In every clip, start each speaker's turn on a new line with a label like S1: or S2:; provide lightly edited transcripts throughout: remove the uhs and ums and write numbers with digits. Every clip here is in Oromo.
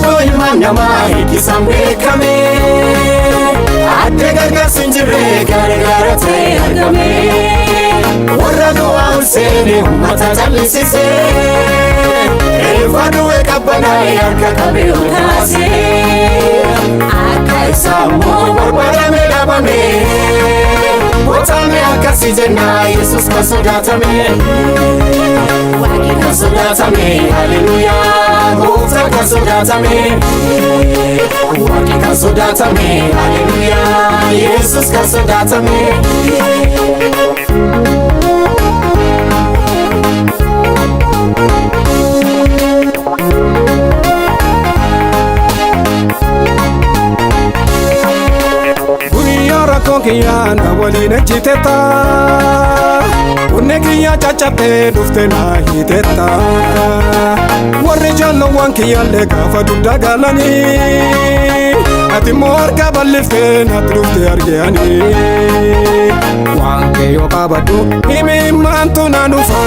S1: Hiikoo ilmaan namaa hiikisaan beekame. Adda gargaarsi hin jirre gargaara ta'e argame. Warra du'aa ol seene uummata callisise. Reeffa du'e qabbanaa'e harka qabee ol kaase. Akka isaa immoo barbaadame dhabame. Kotame akkasii jennaa Yesus kan sodaatame. Waaqni kan sodaatame, haleluyaa, gooftaan kan sodaatame. Waaqni kan sodaatame, haleluyaa, Yesus kan sodaatame.
S2: Guyyaa rakkoon kiyyaa na waliin ejjiteetta. Onnee kiyyaa caccabtee dhufte na hiitetta. Warri jaalawwan kiyyaallee gaafa dugda galanii. Ati immoo harka bal'iftee natti dhufte argeanii. Waan kee yoo qabadhu himimmaantu na dhufa.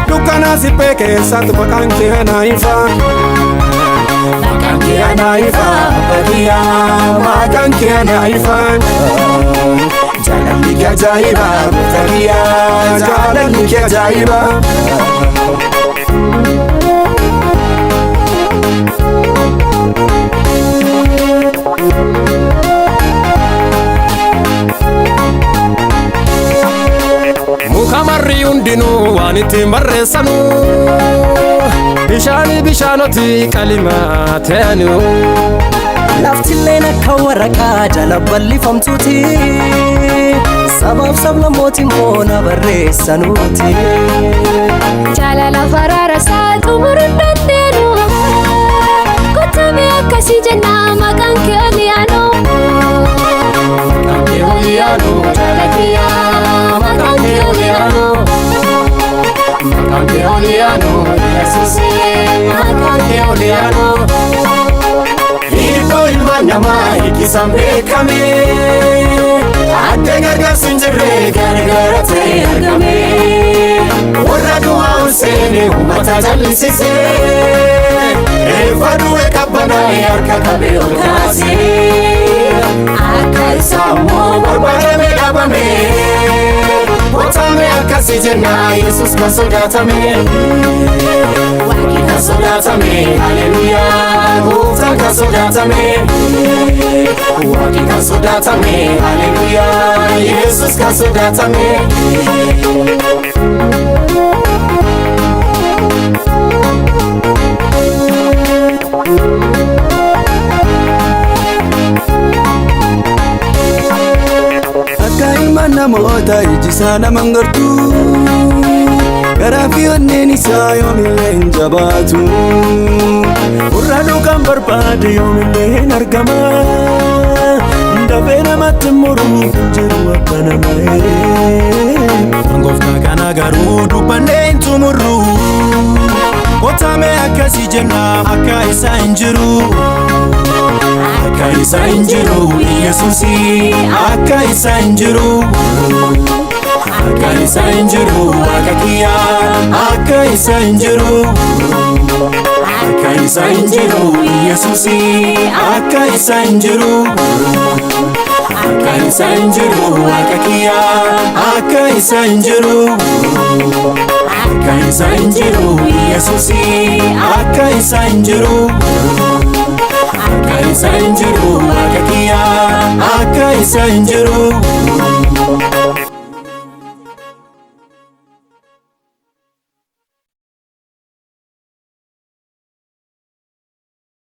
S2: Dukkana siphee keessatti maqaan kee na ifa. Maqaan kee na ifa abbaa maqaan kee na ifa.
S1: Jaalalli kee ajaa'iba gooftaa kiyyaa jaalalli kee ajaa'iba.
S2: Muka marri hundinuu waan ittiin barreessanu bishaanii bishaanoti qalimaa ta'anu.
S3: Laftilleen akka waraqaa jala bal'ifamtuuti. Sabaaf sablammooti immoo na barreessanuuti.
S4: Jaalala faraara isaa xumuruu hin dandeenyu. Kotame akkasii jennaa maqaan kee oliyaanu.
S1: Maqaan kee oliyaanu jaalala kiyyaa maqaan kee oliyaanu. Maqaan kee oliyaanu Yesuus maqaan kee oliyaanu. Hiikoo ilmaan namaa hiikisaan beekame. Adda gargaarsi hin jirre gargaara ta'e argame. Warra du'aa ol seene uummata callisise. Reeffa du'e qabbanaa'e harka qabee ol kaase. Akka isaa immoo barbaadame dhabame. Kotame akkasii jennaa Yesus kan sodaatame. Waaqni kan sodaatame, haleluyaa, gooftaan kan sodaatame. Waaqni kan sodaatame, haleluyaa, Yesus kan sodaatame.
S5: Akka ilmaan namoota iji isaa nama hin gartu. Garaa fi onneen isaa yoomillee hin jabaatu. Gurra dhugaan barbaade yoomillee hin argama. Dafee namatti muruu hin jiru akka namaa.
S6: Gooftaa kana garuu dubbannee hin xumurru. Kotame akkasii jenna akka isa hin jiru. Akka isa hin jiru Yesuusi akka isa hin jiru. Akka isa hin jiru Waaqa kiyyaa akka isa hin jiru. Akka isa hin jiru Yesuusi akka isa hin jiru. Akka isa hin jiru Waaqa kiyyaa akka isa hin jiru. Akka isa hin jiru Yesuusi akka isa hin jiru. Akka isa hin jiru Waaqa kiyyaa akka isa hin jiru.